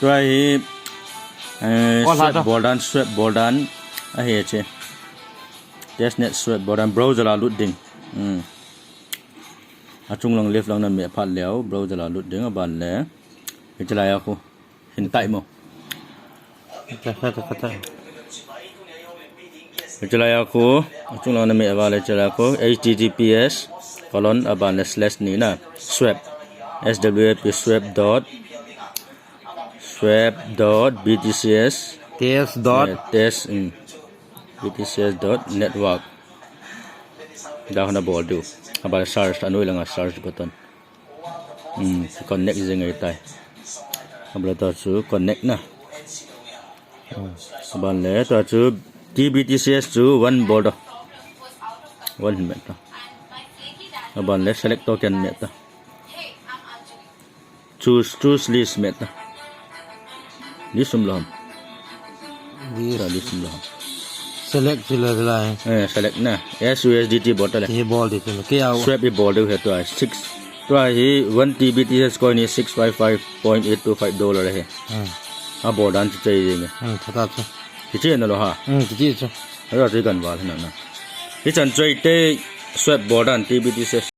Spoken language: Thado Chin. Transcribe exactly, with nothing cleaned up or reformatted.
Tua hi, eh, All swap hard. Boldan, swap boldan. Ahi che. Testnet swap boldan. Browser a lut ding. Hmm. Achung lang left lang na meh phat leh. Browser a lut ding aban le. Hiche lai a khu. Hin tai mo. Kata, kata, kata. Hiche lai a khu, achung lang na meh a le hiche lai a khu, H T T P S, colon, aban le slash ni na, swap, S W A P, swap dot, swap dot B T C S, T S dot. Eh, test, mm, B T C S dot network. Da hona bol diu. Aban le search, anoi langa search button. Hmm, connect jing ahitai. Abala tua chu connect na. Hmm. Aban le tua chu T B T C S chu one bol do. One hin meh ta. Aban le select token meh ta. Choose, choose list meh ta. List um lou ham. List. Tua list um lou ham. Select chu la la. Eh, select na. S U S D T bol ta le. Ye bol de chu. Kei a. Swap i bol de he tua six. Tua hi one T B T C S coin hi six five five point eight two five dollar he. Hmm. Abol dan chu chai jing e. Hmm, tha ta chu. Hiche na lou ha. Hmm, hiche chu. Ajo chu kan val na na. Hichan chai te swap bol dan T B T C S.